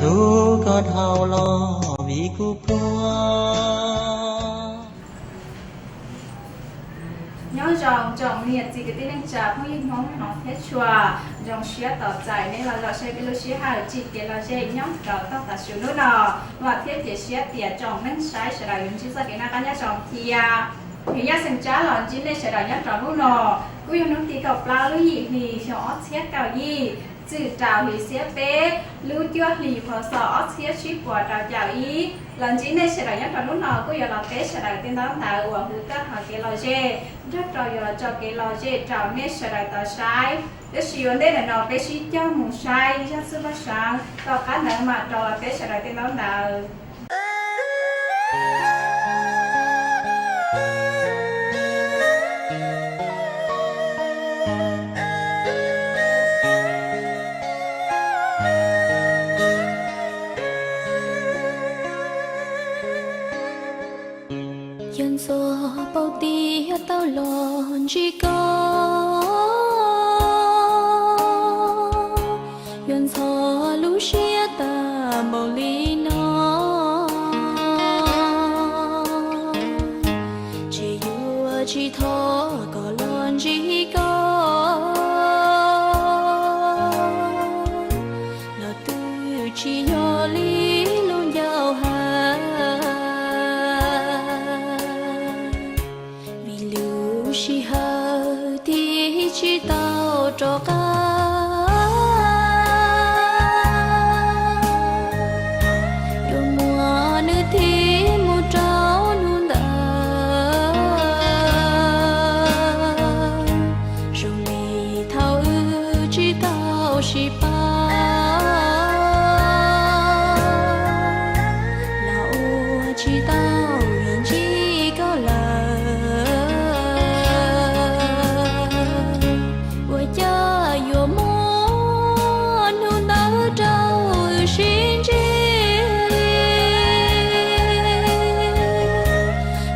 Hlub koj dhau los vim kuv pluag. Nyob zoo tsoom niam txiv kwv tij neej tsa phooj ywg Hmoob hnov thiab tshua, zoo siab tos txais nej los zaum saib peb lub sij hawm tsim kev lom zem nyob rau tag tam sim hnub no. Vam thiab cia siab tias tsoom neeg saib sawv daws yuav ntsib txoj kev noj qab nyob zoo thiab. Nws yog xeem Tsab los ntsib nej sawv daws nyob rau hnub no, kuj yog hnub tim kaum plaub lub yim hlis xyoo ob txhiab kaum yim, txwm rau hli xiab peb lub cuaj hlis pos xos ob txhiab tsib puas rau caum ib. Los ntsib nej sawv daws nyob rau hnub no kuj yuav los teb sawv daws tej ntaub ntawv uas hu tuaj hauv kev lom zem, nrog rau yuav los tso kev lom zem rau nej sawv daws tau saib. Tab sis ua ntej ntawm no peb sib cog mus saib zaj txhua paj sav, tom qab ntawd mam rov los teb sawv daws tej ntaub ntawv. Yog ntxov paub tias tau los ntsib koj, yuav ntxhov lub siab tag npaum li no. Tsis yuav tsis thov kom los ntsib koj, los twb tsis yog li lub ncauj hais. Vim lub sij hawm tiv tsis tau rov qab, yuav muab nws tiv mus rau hnub ntawd. Zoo li thaum wb tsis tau sib pab, los ua tsis tau ntsib koj lawm. Ua cas yuav muaj hnub ntawd rau wb sib ntsib?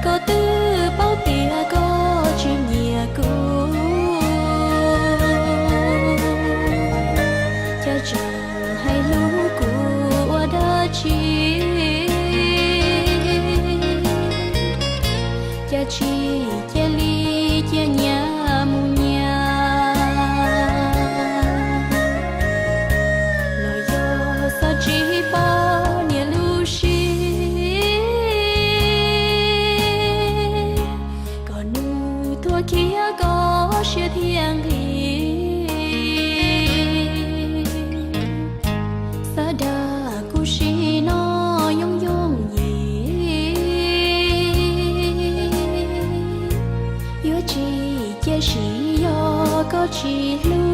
Koj twb paub tias koj tsis nyiam kuv, cas tseem hais hlub kuv ua dab tsi? Cas tsis cia li cia nyias mus nyias, los yog xav tsis pom niam lub siab, kom nws tuag khiav koj siab thiaj nqig. Xav dag kuv sim no yooj yooj yim, yuav tsis cia siv yog koj tsis hlub.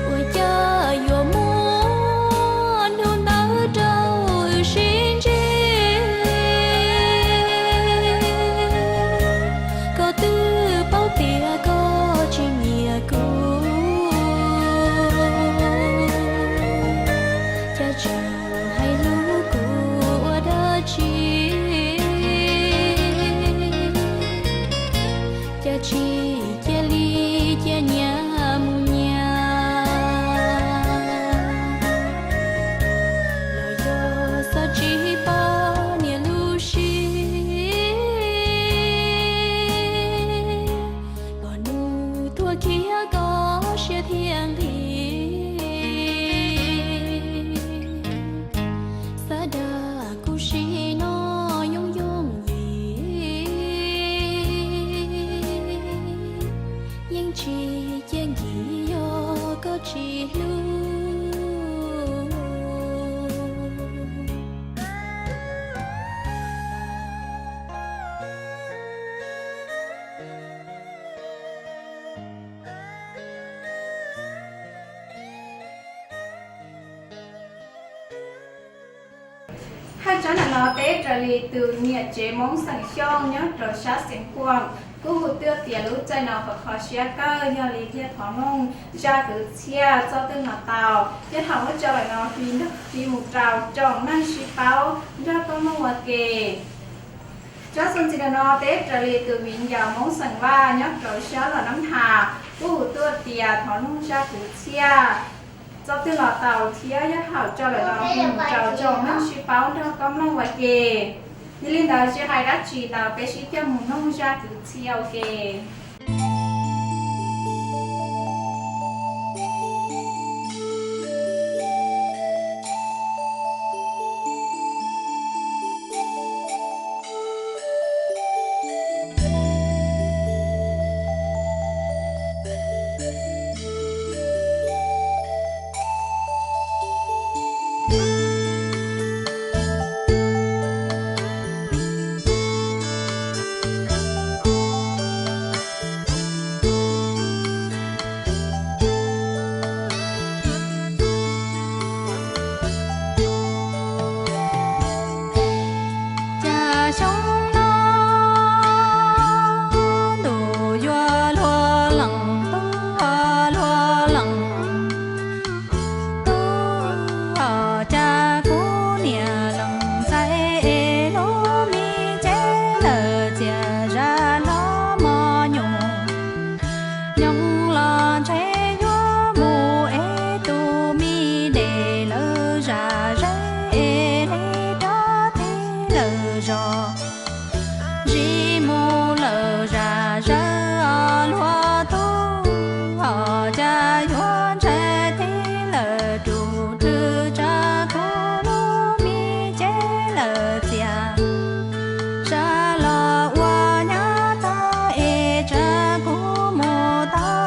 Ua cas yuav muaj hnub ntawd rau wb sib ntsib? Koj twb paub tias koj tsis nyiam kuv, cas tseem hais hlub kuv ua dab tsi? Cas tsis cia li cia nyias mus nyias, los yog xav tsis pom niam lub siab, kom nws tuag khiav koj siab thiaj nqig. Xav dag kuv sim no yooj yooj yim, yeej tsis cia nqis yog koj tsis hlub. Thaj tsam no teb raws li tus niam tsev Hmoob xeem Xyooj nyob rau sab xeev Kuam kuj hu tuaj tias lub caij no qhov kho siab kawg yog li thiaj thov noog zaj kwv txhiaj txoj twg los tau, yog thaum muab tso lawm no fi mus rau tsoom neeg sib paub nrog koob mloog ua ke. Tsob txuas ntxiv no teb raws li tus viv ncaus Hmoob xeem Vaj nyob rau sab Los Nab Has kuj hu tuaj tias thov noog zaj kwv txhiaj txoj twg los tau thiab yog thaum tso lawm no fi mus rau tsoom neeg sib paub nrog koob mloog ua ke. Yog li ntawd tsis hais dab tsi ntau peb sib coj mus noog zaj kwv txhiaj ua ke. Cas xyoo no ntuj yuav luag lees, ntuj yuav luag lees, ntuj, cas kuv niam lees ntxhais es lub me cev lawm txias zaj hlob mos nyoos. Nyoos los ntshe yuav mus es tus me de lawm zaj zeb es li rov teb lawm zos. Zib mus lawm zaj zawb os luag tub, os cas yuav ntshai teb lawm rus rwg tsam kuv lub me cev lawm txias. Sab los ua nyab tag es tsam kuv mus tau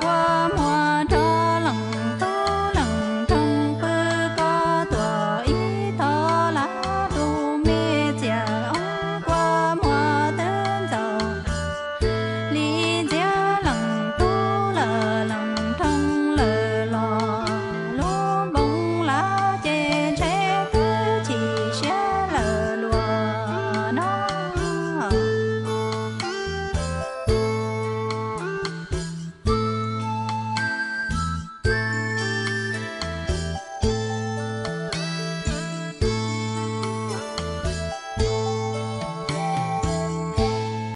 Kua muag rho leej tub leej rhoog pw ko tuaj ib tog lav tus me txiag oo. Kua muag twb ntxaus li ntxiab leej tub lawm leej rhoog lawm los lub npoo lav ces ntshe twb chim siab lawm luag no.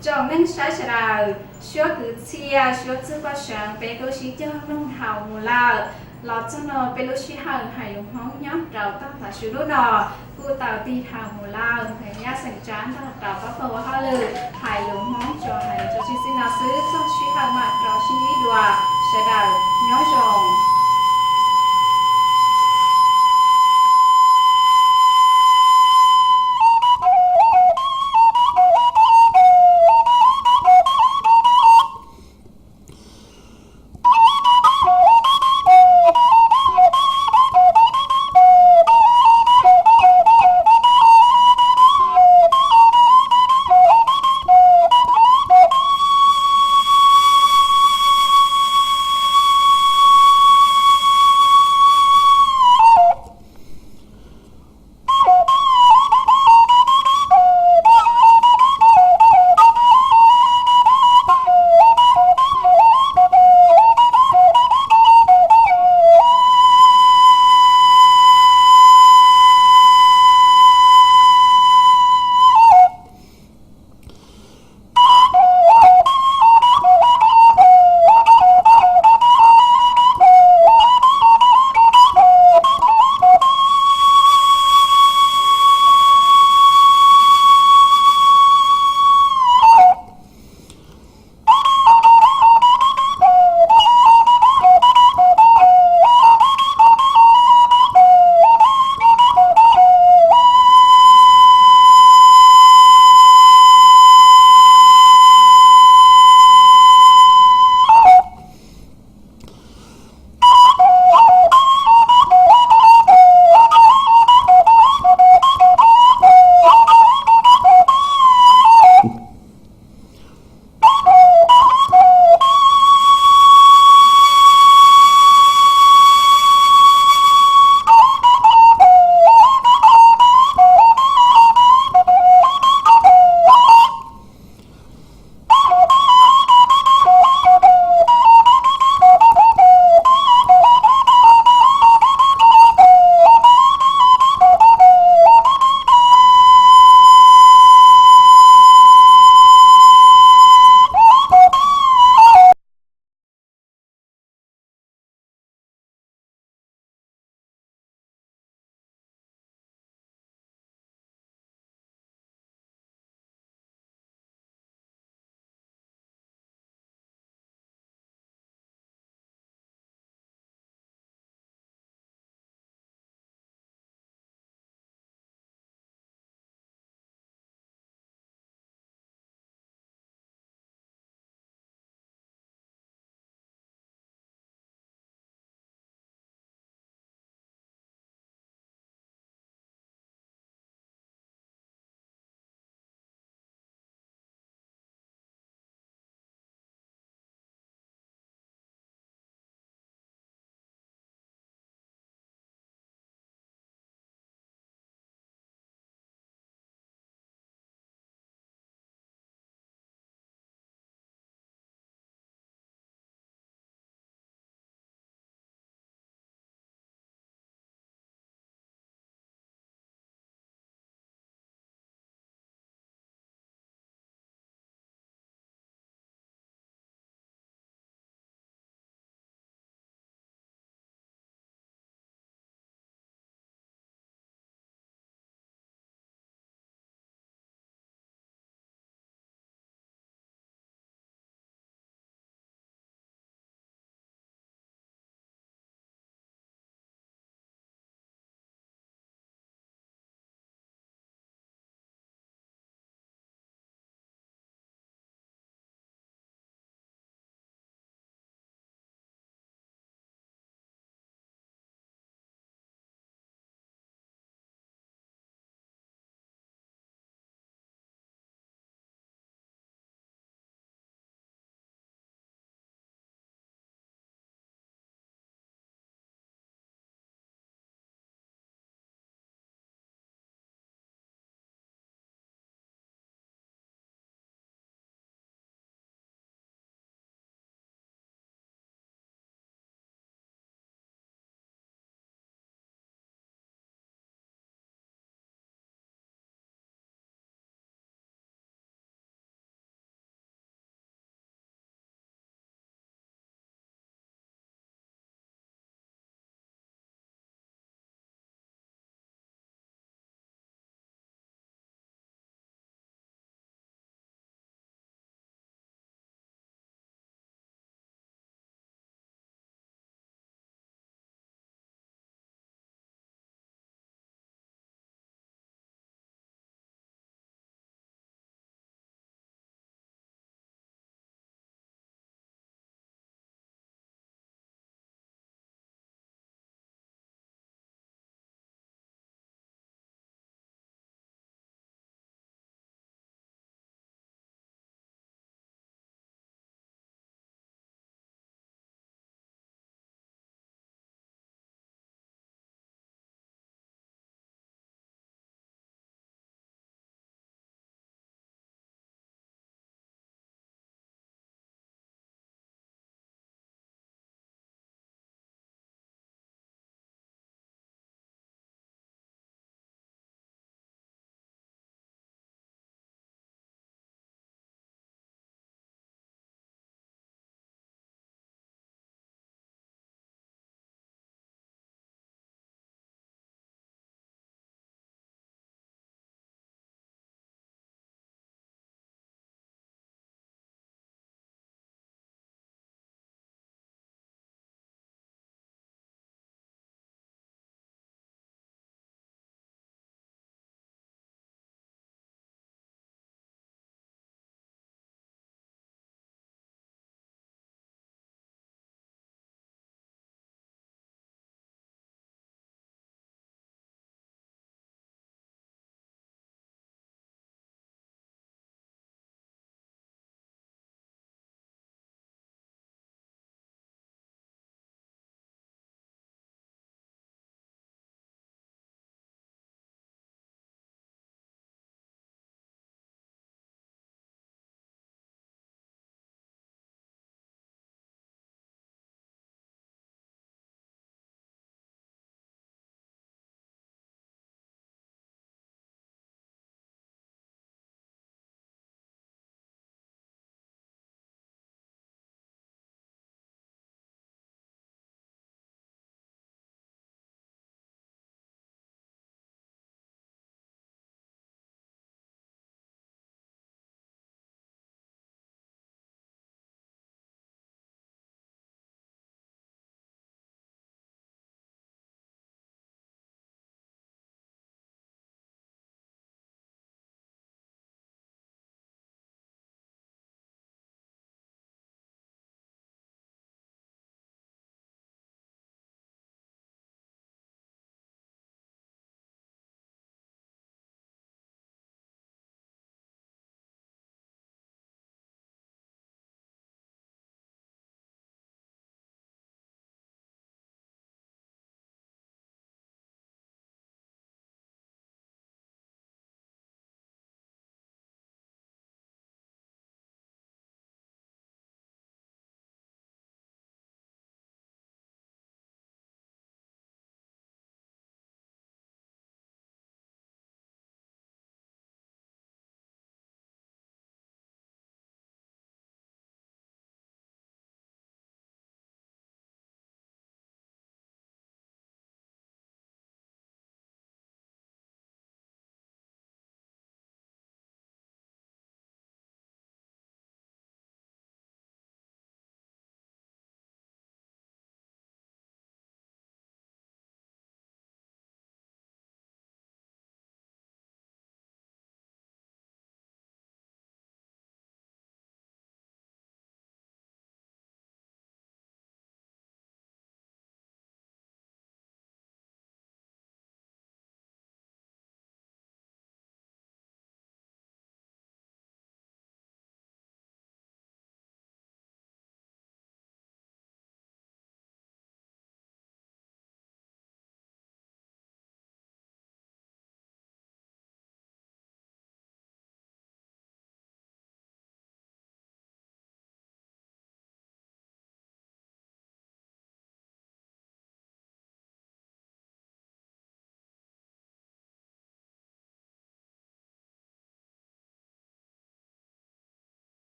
Tsoom neej saib sawv daws, suab kwv txhiaj suab txuj paj seev peb kuj sib cog mloog dhau mus lawm. Los txog no peb lub sij hawm hais lus Hmoob nyob rau tag nrho su lub no kuj tau tig dhau mus lawm. Hais nyab xeem Tsab ntog rau pab pawg ua hauj lwm hais lus Hmoob tso hais lus tso tseg xwb no xwb, txog sij hawm mam rau sib ntsib dua, sawv daws nyob zoo.